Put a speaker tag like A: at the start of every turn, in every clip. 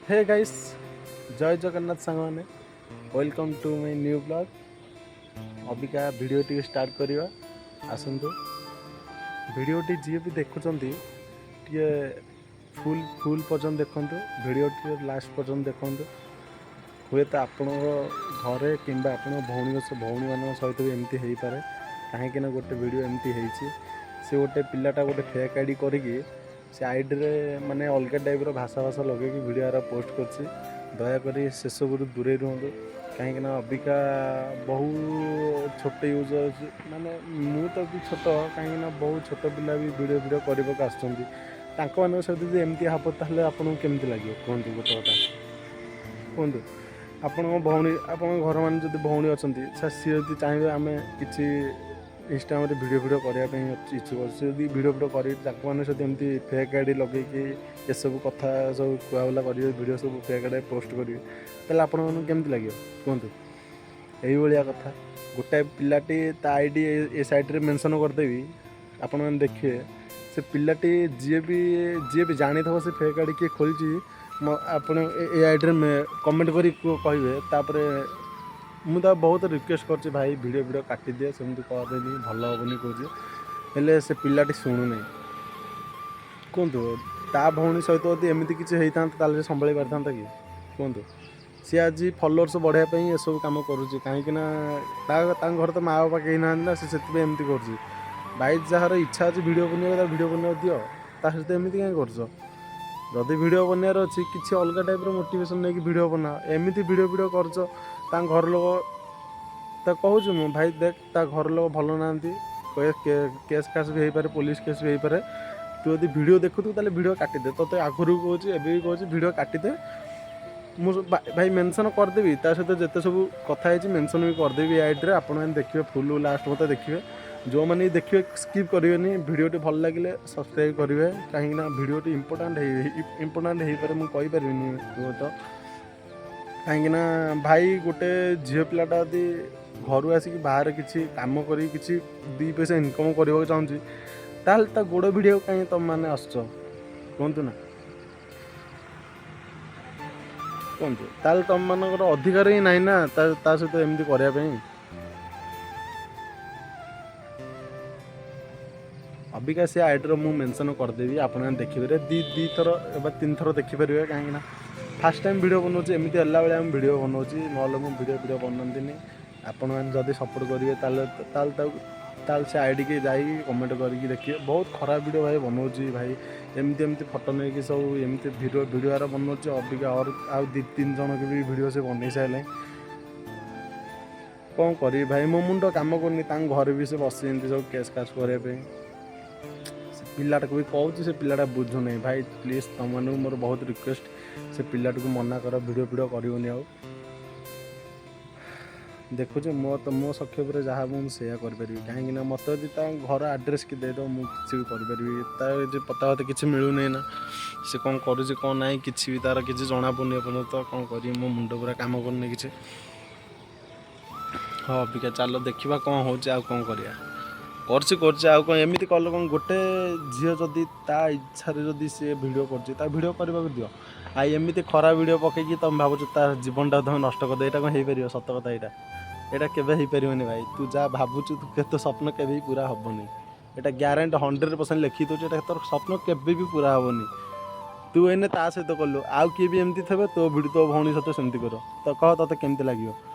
A: ହେ guys, ଜୟ ଜଗନ୍ନାଥ ସାଙ୍ଗମାନେ। Welcome to my new vlog. ଅବିକା ଭିଡ଼ିଓଟିକୁ start କରିବା। ଆସନ୍ତୁ, ଭିଡ଼ିଓଟି ଯିଏ ବି ଦେଖୁଛନ୍ତି ଟିକେ ଫୁଲ୍ ଫୁଲ୍ ପର୍ଯ୍ୟନ୍ତ ଦେଖନ୍ତୁ, ଭିଡ଼ିଓଟି ଲାଷ୍ଟ ପର୍ଯ୍ୟନ୍ତ ଦେଖନ୍ତୁ। ହୁଏତ ଆପଣଙ୍କ ଘରେ କିମ୍ବା ଆପଣଙ୍କ ଭଉଣୀମାନଙ୍କ ସହିତ ବି ଏମିତି ହେଇପାରେ। କାହିଁକିନା ଗୋଟେ ଭିଡ଼ିଓ ଏମିତି ହେଇଛି, ସେ ଗୋଟେ ପିଲାଟା ଗୋଟେ ଫେକ୍ ଆଇଡ଼ି କରିକି ସେ ଆଇଡ଼ିରେ ମାନେ ଅଲଗା ଟାଇପ୍ର ଭାଷା ଭାଷା ଲଗେଇକି ଭିଡ଼ିଓ ଆର ପୋଷ୍ଟ କରିଛି। ଦୟାକରି ସେସବୁରୁ ଦୂରେଇ ରୁହନ୍ତୁ, କାହିଁକିନା ଅବିକା ବହୁ ଛୋଟ ୟୁଜର୍, ମାନେ ମୁଁ ତ ବି ଛୋଟ, କାହିଁକିନା ବହୁତ ଛୋଟ ପିଲା ବି ଭିଡ଼ିଓ ଫିଡ଼ିଓ କରିବାକୁ ଆସୁଛନ୍ତି। ତାଙ୍କମାନଙ୍କ ସହିତ ଯଦି ଏମିତି ହେବ, ତାହେଲେ ଆପଣଙ୍କୁ କେମିତି ଲାଗିବ କୁହନ୍ତୁ? ଗୋଟେ କଥା କୁହନ୍ତୁ, ଆପଣଙ୍କ ଭଉଣୀ, ଆପଣଙ୍କ ଘରମାନେ ଯଦି ଭଉଣୀ ଅଛନ୍ତି, ସିଏ ଯଦି ଚାହିଁବେ ଆମେ କିଛି ଇନଷ୍ଟାଗ୍ରାମରେ ଭିଡ଼ିଓ ଫିଡ଼ିଓ କରିବା ପାଇଁ ଇଚ୍ଛୁକ, ସେ ଯଦି ଭିଡ଼ିଓ ଫିଡ଼ିଓ କରି ତାଙ୍କମାନଙ୍କ ସହିତ ଏମିତି ଫେକ୍ ଆଇଡ଼ି ଲଗେଇକି ଏସବୁ କଥା ସବୁ କୁହାବୁଲା କରିବେ, ଭିଡ଼ିଓ ସବୁ ଫେକ୍ ଆଇଡ଼ି ପୋଷ୍ଟ କରିବେ, ତାହେଲେ ଆପଣମାନଙ୍କୁ କେମିତି ଲାଗିବ କୁହନ୍ତୁ? ଏଇଭଳିଆ କଥା। ଗୋଟାଏ ପିଲାଟି, ତା ଆଇଡ଼ି ଏ ସାଇଡ଼୍ରେ ମେନସନ୍ କରିଦେବି, ଆପଣମାନେ ଦେଖିବେ। ସେ ପିଲାଟି ଯିଏ ବି ଜାଣିଥିବ ସେ ଫେକ୍ ଆଇଡ଼ି କିଏ ଖୋଲିଛି, ଆପଣ ଏ ଆଇଡ଼ିରେ କମେଣ୍ଟ କରି କହିବେ। ତାପରେ ମୁଁ ତାକୁ ବହୁତ ରିକ୍ୱେଷ୍ଟ କରୁଛି, ଭାଇ, ଭିଡ଼ିଓ ଫିଡ଼ିଓ କାଟିଦିଅ, ସେମିତି କରେନି, ଭଲ ହେବନି କହୁଛି। ହେଲେ ସେ ପିଲାଟି ଶୁଣୁନାହିଁ। କୁହନ୍ତୁ, ତା ଭଉଣୀ ସହିତ ଯଦି ଏମିତି କିଛି ହେଇଥାନ୍ତା, ତାହେଲେ ସେ ସମ୍ଭାଳି ପାରିଥାନ୍ତା କି କୁହନ୍ତୁ? ସିଏ ଆଜି ଫଲୋଅର୍ସ ବଢ଼ାଇବା ପାଇଁ ଏସବୁ କାମ କରୁଛି, କାହିଁକିନା ତାଙ୍କ ଘରେ ତ ମା ବାପା କେହି ନାହାନ୍ତି ନା, ସେ ସେଥିପାଇଁ ଏମିତି କରୁଛି। ଭାଇ, ଯାହାର ଇଚ୍ଛା ଅଛି ଭିଡ଼ିଓ ବନେଇବାକୁ, ତାକୁ ଭିଡ଼ିଓ ବନେଇବାକୁ ଦିଅ। ତା ସହିତ ଏମିତି କାହିଁ କରୁଛ? ଯଦି ଭିଡ଼ିଓ ବନେଇବାର ଅଛି, କିଛି ଅଲଗା ଟାଇପ୍ର ମୋଟିଭେସନ୍ ନେଇକି ଭିଡ଼ିଓ ବନାଅ। ଏମିତି ଭିଡ଼ିଓ ଫିଡ଼ିଓ କରୁଛ, ତାଙ୍କ ଘର ଲୋକ, ତାକୁ କହୁଛି ମୁଁ, ଭାଇ ଦେଖ, ତା ଘର ଲୋକ ଭଲ ନାହାନ୍ତି, କେସ୍ କାସ୍ ବି ହେଇପାରେ, ପୋଲିସ କେସ୍ ବି ହେଇପାରେ। ତୁ ଯଦି ଭିଡ଼ିଓ ଦେଖୁଥିବୁ, ତାହେଲେ ଭିଡ଼ିଓ କାଟିଦେ। ତୋତେ ଆଗରୁ କହୁଛି, ଏବେ ବି କହୁଛି, ଭିଡ଼ିଓ କାଟିଦେ। ମୁଁ ଭାଇ ମେନସନ୍ କରିଦେବି, ତା ସହିତ ଯେତେ ସବୁ କଥା ହେଇଛି ମେନସନ୍ ବି କରିଦେବି ଏ ଆଇଡ଼ିରେ। ଆପଣମାନେ ଦେଖିବେ, ଫୁଲ୍ ଲାଷ୍ଟ ମୋତେ ଦେଖିବେ। ଯେଉଁମାନେ ବି ଦେଖିବେ, ସ୍କିପ୍ କରିବେନି। ଭିଡ଼ିଓଟି ଭଲ ଲାଗିଲେ ସବସ୍କ୍ରାଇବ୍ କରିବେ, କାହିଁକିନା ଭିଡ଼ିଓଟି ଇମ୍ପୋର୍ଟାଣ୍ଟ ହେଇପାରେ, ମୁଁ କହିପାରିବିନି ହୁଏତ। କାହିଁକିନା ଭାଇ, ଗୋଟେ ଝିଅ ପିଲାଟା ଯଦି ଘରୁ ଆସିକି ବାହାରେ କିଛି କାମ କରି କିଛି ଦୁଇ ପଇସା ଇନକମ୍ କରିବାକୁ ଚାହୁଁଛି, ତାହେଲେ ତା ଗୋଡ଼ ଭିଡ଼ିବାକୁ କାହିଁକି ତୁମେମାନେ ଆସୁଛ କୁହନ୍ତୁ ନା? କୁହନ୍ତୁ, ତାହେଲେ ତୁମମାନଙ୍କର ଅଧିକାର ହିଁ ନାହିଁ ନା ତା ସହିତ ଏମିତି କରିବା ପାଇଁ। ଅବିକା ସେ ଆଇଡ଼ିର ମୁଁ ମେନସନ୍ କରିଦେବି, ଆପଣମାନେ ଦେଖିପାରିବେ। ଦୁଇ ଦୁଇ ଥର ବା ତିନି ଥର ଦେଖିପାରିବେ, କାହିଁକିନା ଫାର୍ଷ୍ଟ ଟାଇମ୍ ଭିଡ଼ିଓ ବନାଉଛି। ଏମିତି ହେଲା ବେଳେ ଆମେ ଭିଡ଼ିଓ ବନାଉଛି, ନହେଲେ ମୁଁ ଭିଡ଼ିଓ ଫିଡ଼ିଓ ବନାନ୍ତିନି। ଆପଣମାନେ ଯଦି ସପୋର୍ଟ କରିବେ, ତାହେଲେ ସେ ଆଇଡ଼ିକି ଯାଇକି କମେଣ୍ଟ କରିକି ଦେଖିବେ। ବହୁତ ଖରାପ ଭିଡ଼ିଓ ଭାଇ ବନାଉଛି। ଭାଇ, ଏମିତି ଏମିତି ଫଟୋ ନେଇକି ସବୁ ଏମିତି ଭିଡ଼ିଓ ଆର ବନାଉଛି। ଅବିକା ଆଉ ଦୁଇ ତିନି ଜଣକୁ ବି ଭିଡ଼ିଓ ସେ ବନେଇ ସାରିଲାଣି। କ'ଣ କରିବି ଭାଇ, ମୋ ମୁଣ୍ଡ କାମ କରୁନି। ତାଙ୍କ ଘରେ ବି ସେ ବସିଛନ୍ତି ସବୁ କେସ୍ କାସ୍ କରିବା ପାଇଁ। ସେ ପିଲାଟାକୁ ବି କହୁଛି, ସେ ପିଲାଟା ବୁଝୁନାହିଁ। ଭାଇ, ପ୍ଲିଜ୍, ତୁମମାନଙ୍କୁ ମୋର ବହୁତ ରିକ୍ୱେଷ୍ଟ, ସେ ପିଲାଟାକୁ ମନା କର, ଭିଡ଼ିଓ ଫିଡ଼ିଓ କରିବନି ଆଉ। ଦେଖୁଛି, ମୋ ତ ମୋ ସକ୍ଷମରେ ଯାହା ହେବ ମୁଁ ସେଇଆ କରିପାରିବି, କାହିଁକିନା ମୋତେ ଯଦି ତା ଘର ଆଡ୍ରେସ୍ କି ଦେଇଦେବ, ମୁଁ କିଛି ବି କରିପାରିବି। ତାର ଯେ ପତା ଫତା କିଛି ମିଳୁନାହିଁ ନା, ସେ କ'ଣ କରୁଛି କ'ଣ ନାହିଁ, କିଛି ବି ତାର କିଛି ଜଣାପଡ଼ୁନି ଏପର୍ଯ୍ୟନ୍ତ। କ'ଣ କରିବି, ମୋ ମୁଣ୍ଡ ପୁରା କାମ କରୁନି କିଛି। ହଁ, ଅବିକା ଚାଲ ଦେଖିବା କ'ଣ ହେଉଛି। ଆଉ କ'ଣ କରିବା? କରୁଛି କରୁଛି, ଆଉ କ'ଣ ଏମିତି କଲେ କ'ଣ? ଗୋଟେ ଝିଅ ଯଦି ତା ଇଚ୍ଛାରେ ଯଦି ସିଏ ଭିଡ଼ିଓ କରୁଛି, ତା ଭିଡ଼ିଓ କରିବାକୁ ଦିଅ। ଆଉ ଏମିତି ଖରାପ ଭିଡ଼ିଓ ପକେଇକି ତୁମେ ଭାବୁଛ ତା ଜୀବନଟା ତୁମେ ନଷ୍ଟ କରିଦେବ, ଏଇଟା କ'ଣ ହେଇପାରିବ? ସତ କଥା, ଏଇଟା କେବେ ହେଇପାରିବନି ଭାଇ। ତୁ ଯାହା ଭାବୁଛୁ, ତୁ କେତେ ସ୍ୱପ୍ନ କେବେ ବି ପୁରା ହେବନି। ଏଇଟା ଗ୍ୟାରେଣ୍ଟି 100% ଲେଖି ଦେଉଛି, ଏଇଟା ତୋର ସ୍ୱପ୍ନ କେବେ ବି ପୁରା ହେବନି। ତୁ ଏଇନେ ତା ସହିତ କଲୁ, ଆଉ କିଏ ବି ଏମିତି ଥିବେ, ତୋ ଭିଡ଼ିଓ ତୋ ଭଉଣୀ ସହିତ ସେମିତି କର ତ କହ, ତୋତେ କେମିତି ଲାଗିବ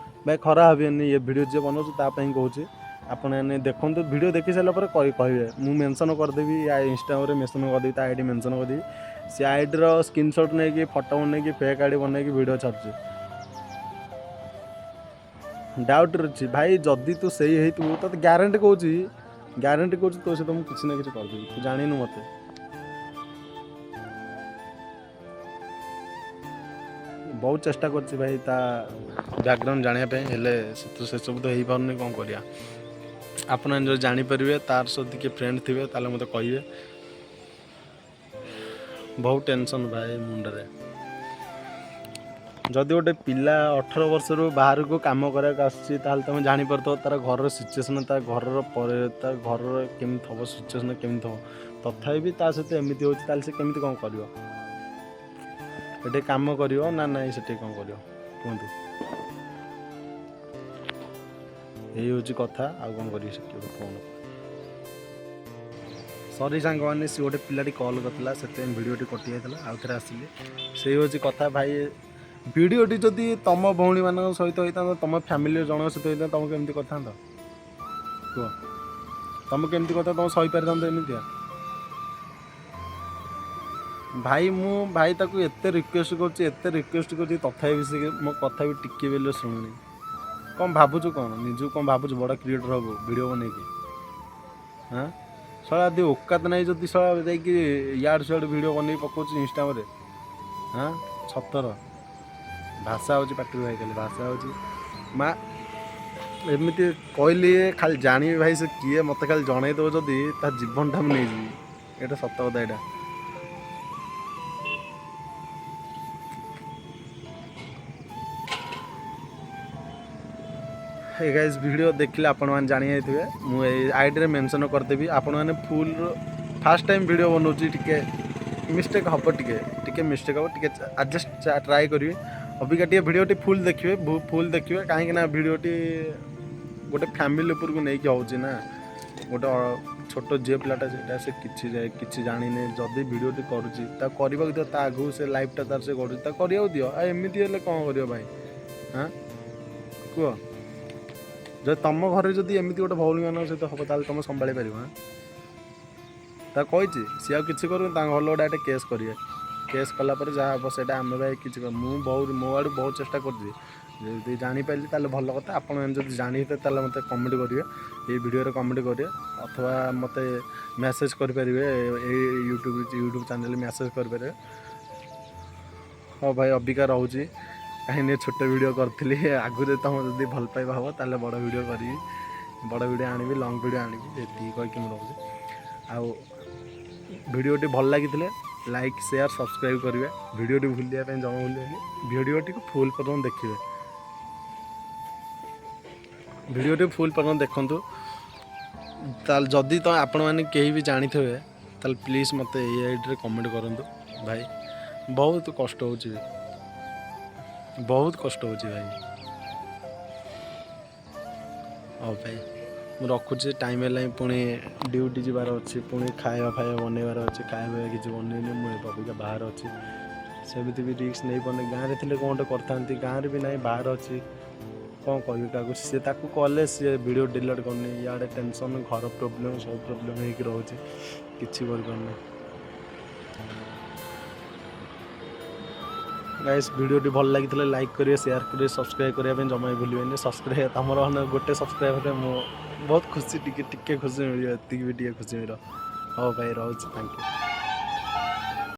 A: ଭାଇ? ଖରାପ ଭାବିବେନି, ଏ ଭିଡ଼ିଓ ଯିଏ ବନାଉଛି ତା ପାଇଁ କହୁଛି। ଆପଣମାନେ ଦେଖନ୍ତୁ, ଭିଡ଼ିଓ ଦେଖି ସାରିଲା ପରେ କହିବେ। ମୁଁ ମେନସନ୍ କରିଦେବି, ଇନଷ୍ଟାଗ୍ରାମରେ ମେନସନ୍ କରିଦେବି, ତା ଆଇଡ଼ି ମେନସନ୍ କରିଦେବି। ସେ ଆଇଡ଼ିର ସ୍କ୍ରିନସଟ୍ ନେଇକି, ଫଟୋ ବନେଇକି, ଫେକ୍ ଆଇଡ଼ି ବନେଇକି ଭିଡ଼ିଓ ଛାଡ଼ୁଛି। ଡାଉଟ୍ ଅଛି ଭାଇ, ଯଦି ତୁ ସେଇ ହେଇଥିବୁ, ତୋତେ ଗ୍ୟାରେଣ୍ଟି କହୁଛି, ଗ୍ୟାରେଣ୍ଟି କହୁଛି, ତୋ ସହିତ ମୁଁ କିଛି ନା କିଛି କରିଦେବି। ତୁ ଜାଣିନୁ ମୋତେ। ବହୁତ ଚେଷ୍ଟା କରିଛି ଭାଇ ତା ବ୍ୟାକଗ୍ରାଉଣ୍ଡ ଜାଣିବା ପାଇଁ, ହେଲେ ସେ ତ ସେସବୁ ତ ହେଇପାରୁନି। କ'ଣ କରିବା? ଆପଣ ଯଦି ଜାଣିପାରିବେ, ତାର ସହିତ କିଏ ଫ୍ରେଣ୍ଡ ଥିବେ, ତାହେଲେ ମୋତେ କହିବେ। ବହୁତ ଟେନସନ୍ ଭାଇ ମୁଣ୍ଡରେ। ଯଦି ଗୋଟେ ପିଲା 18 ବର୍ଷରୁ ବାହାରକୁ କାମ କରିବାକୁ ଆସୁଛି, ତାହେଲେ ତୁମେ ଜାଣିପାରୁଥିବ ତାର ଘରର ସିଚୁଏସନ୍, ତା ଘରର ପରେ ତା ଘରର କେମିତି ଥିବ, ସିଚୁଏସନ୍ କେମିତି ଥିବ। ତଥାପି ବି ତା ସହିତ ଏମିତି ହେଉଛି, ତାହେଲେ ସେ କେମିତି କ'ଣ କରିବ? ସେଠି କାମ କରିବ ନା ନାଇଁ, ସେଠି କ'ଣ କରିବ କୁହନ୍ତୁ? ଏଇ ହେଉଛି କଥା, ଆଉ କ'ଣ କରିବି? ସେଠି ଗୋଟେ ଫୋନ୍, ସରି ସାଙ୍ଗମାନେ, ସେ ଗୋଟେ ପିଲାଟି କଲ୍ କରିଥିଲା, ସେଥିପାଇଁ ଭିଡ଼ିଓଟି କଟି ଯାଇଥିଲା। ଆଉ ଥରେ ଆସିଲି। ସେଇ ହେଉଛି କଥା ଭାଇ। ଭିଡ଼ିଓଟି ଯଦି ତମ ଭଉଣୀମାନଙ୍କ ସହିତ ହେଇଥାନ୍ତା, ତମ ଫ୍ୟାମିଲିର ଜଣଙ୍କ ସହିତ ହେଇଥାନ୍ତା, ତମକୁ କେମିତି କରିଥାନ୍ତ କୁହ? ତମେ କେମିତି କଥା, ତମେ ସହିପାରିଥାନ୍ତ ଏମିତିଆ? ଭାଇ, ମୁଁ ଭାଇ ତାକୁ ଏତେ ରିକ୍ୱେଷ୍ଟ କରୁଛି, ଏତେ ରିକ୍ୱେଷ୍ଟ କରୁଛି, ତଥାପି ସେ ମୋ କଥା ବି ଟିକେ ବେଲେ ଶୁଣୁନି। କ'ଣ ଭାବୁଛୁ କ'ଣ ନିଜକୁ? କ'ଣ ଭାବୁଛୁ, ବଡ଼ କ୍ରିଏଟର୍ ହବୁ ଭିଡ଼ିଓ ବନେଇକି? ହଁ ଶଳା, ଯଦି ଓକାତ ନାହିଁ ଯଦି ଶଳା ଯାଇକି ଇଆଡ଼ୁ ସିଆଡ଼ୁ ଭିଡ଼ିଓ ବନେଇକି ପକାଉଛୁ ଇନଷ୍ଟାଗ୍ରାମରେ। ହଁ, ଛତର ଭାଷା ହେଉଛି ପାଟିରୁ ଭାଇ, ଖାଲି ଭାଷା ହେଉଛି। ମା ଏମିତି କହିଲି, ଖାଲି ଜାଣିବି ଭାଇ ସେ କିଏ, ମୋତେ ଖାଲି ଜଣେଇଦେବ ଯଦି, ତା ଜୀବନଟା ମୁଁ ନେଇଯିବି। ଏଇଟା ସତ କଥା ଏଇଟା। ହେ ଗାଇସ୍, ଭିଡ଼ିଓ ଦେଖିଲେ ଆପଣମାନେ ଜାଣି ଯାଇଥିବେ। ମୁଁ ଏଇ ଆଇଡ଼ିରେ ମେନସନ୍ କରିଦେବି ଆପଣମାନେ। ଫୁଲ୍ ଫାର୍ଷ୍ଟ ଟାଇମ୍ ଭିଡ଼ିଓ ବନାଉଛି, ଟିକେ ମିଷ୍ଟେକ୍ ହେବ, ଟିକେ ଟିକେ ମିଷ୍ଟେକ୍ ହେବ, ଟିକେ ଆଡ଼ଜଷ୍ଟ ଟ୍ରାଏ କରିବେ। ଅବିକା ଟିକେ ଭିଡ଼ିଓଟି ଫୁଲ୍ ଦେଖିବେ, ଫୁଲ୍ ଦେଖିବେ, କାହିଁକି ନା ଭିଡ଼ିଓଟି ଗୋଟେ ଫ୍ୟାମିଲି ଉପରକୁ ନେଇକି ହେଉଛି ନା। ଗୋଟେ ଛୋଟ ଝିଅ ପିଲାଟା ସେଇଟା, ସେ କିଛି ଜାଣିନି। ଯଦି ଭିଡ଼ିଓଟି କରୁଛି, ତାକୁ କରିବାକୁ ଦିଅ। ତା ଆଗକୁ ସେ ଲାଇଫ୍ଟା ତାର ସେ ଗଢ଼ୁଛି, ତାକୁ କରିବାକୁ ଦିଅ। ଆଉ ଏମିତି ହେଲେ କ'ଣ କରିବ ଭାଇ? ହାଁ, କୁହ। ଯଦି ତମ ଘରେ ଯଦି ଏମିତି ଗୋଟେ ଭଉଣୀମାନଙ୍କ ସହିତ ହେବ, ତାହେଲେ ତମେ ସମ୍ଭାଳି ପାରିବ? ହାଁ, ତାକୁ କହିଛି, ସିଏ ଆଉ କିଛି କରୁନି। ତାଙ୍କ ଘର ଲୋକ ଡାଇରେକ୍ଟ କେସ୍ କରିବେ। କେସ୍ କଲା ପରେ ଯାହା ହେବ ସେଇଟା ଆମେ ଭାଇ କିଛି, ମୁଁ ବହୁତ ମୋ ଆଡ଼ୁ ବହୁତ ଚେଷ୍ଟା କରୁଛି। ଯଦି ଜାଣିପାରିଲି ତାହେଲେ ଭଲ କଥା। ଆପଣମାନେ ଯଦି ଜାଣିଥିବେ, ତାହେଲେ ମୋତେ କମେଣ୍ଟ କରିବେ, ଏଇ ଭିଡ଼ିଓରେ କମେଣ୍ଟ କରିବେ ଅଥବା ମୋତେ ମେସେଜ୍ କରିପାରିବେ। ଏଇ ୟୁଟ୍ୟୁବ୍ ଚ୍ୟାନେଲ୍ରେ ମେସେଜ୍ କରିପାରିବେ। ହଉ ଭାଇ, ଅବିକା ରହୁଛି, କାହିଁକି ଛୋଟ ଭିଡ଼ିଓ କରିଥିଲି। ଆଗରୁ ଯଦି ତୁମ ଯଦି ଭଲ ପାଇବା ହେବ, ତାହେଲେ ବଡ଼ ଭିଡ଼ିଓ କରିବି, ବଡ଼ ଭିଡ଼ିଓ ଆଣିବି, ଲଙ୍ଗ୍ ଭିଡ଼ିଓ ଆଣିବି। ଏତିକି କହିକି ମୁଁ ରହୁଛି। ଆଉ ଭିଡ଼ିଓଟି ଭଲ ଲାଗିଥିଲେ ଲାଇକ୍, ସେୟାର, ସବସ୍କ୍ରାଇବ୍ କରିବେ। ଭିଡ଼ିଓଟି ଭୁଲିବା ପାଇଁ ଜମା ଭୁଲିବେନି। ଭିଡ଼ିଓଟିକୁ ଫୁଲ୍ ପର୍ଯ୍ୟନ୍ତ ଦେଖିବେ। ଭିଡ଼ିଓଟି ଫୁଲ୍ ପର୍ଯ୍ୟନ୍ତ ଦେଖନ୍ତୁ। ତାହେଲେ ଯଦି ତ ଆପଣମାନେ କେହି ବି ଜାଣିଥିବେ, ତାହେଲେ ପ୍ଲିଜ୍ ମୋତେ ଏଇ ଆଇଡ଼ିରେ କମେଣ୍ଟ କରନ୍ତୁ ଭାଇ। ବହୁତ କଷ୍ଟ ହେଉଛି, ବହୁତ କଷ୍ଟ ହେଉଛି ଭାଇ। ହଉ ଭାଇ, ମୁଁ ରଖୁଛି। ଟାଇମ୍ ହେଲାଣି, ପୁଣି ଡ୍ୟୁଟି ଯିବାର ଅଛି, ପୁଣି ଖାଇବା ଫାଇବା ବନେଇବାର ଅଛି। ଖାଇବା ଫାଇବା କିଛି ବନେଇନି ମୁଁ, ଏବେ ଅବିକା ବାହାରେ ଅଛି। ସେମିତି ବି ରିସ୍କ ନେଇପାରୁନି। ଗାଁରେ ଥିଲେ କ'ଣ ଗୋଟେ କରିଥାନ୍ତି। ଗାଁରେ ବି ନାହିଁ, ବାହାରେ ଅଛି, କ'ଣ କହିବି କାହାକୁ? ସିଏ ତାକୁ କଲେ ସିଏ ଭିଡ଼ିଓ ଡିଲିଟ୍ କରୁନି। ଇଆଡ଼େ ଟେନସନ୍, ଘର ପ୍ରୋବ୍ଲେମ୍, ସବୁ ପ୍ରୋବ୍ଲେମ୍ ହେଇକି ରହୁଛି, କିଛି କରିପାରୁନି। ଗାଇସ୍, ଭିଡ଼ିଓଟି ଭଲ ଲାଗିଥିଲେ ଲାଇକ୍ କରିବେ, ସେୟାର କରିବେ, ସବସ୍କ୍ରାଇବ୍ କରିବା ପାଇଁ ଜମା ବି ଭୁଲିବେନି। ସବସ୍କ୍ରାଇବ୍ ତମର ମାନେ ଗୋଟେ ସବସ୍କ୍ରାଇବ୍ ହେଲେ ମୁଁ ବହୁତ ଖୁସି, ଟିକେ ଟିକେ ଖୁସି ମିଳିବ, ଏତିକି ବି ଟିକେ ଖୁସି ମିଳିବ। ହଉ ଭାଇ, ରହୁଛି। Thank you.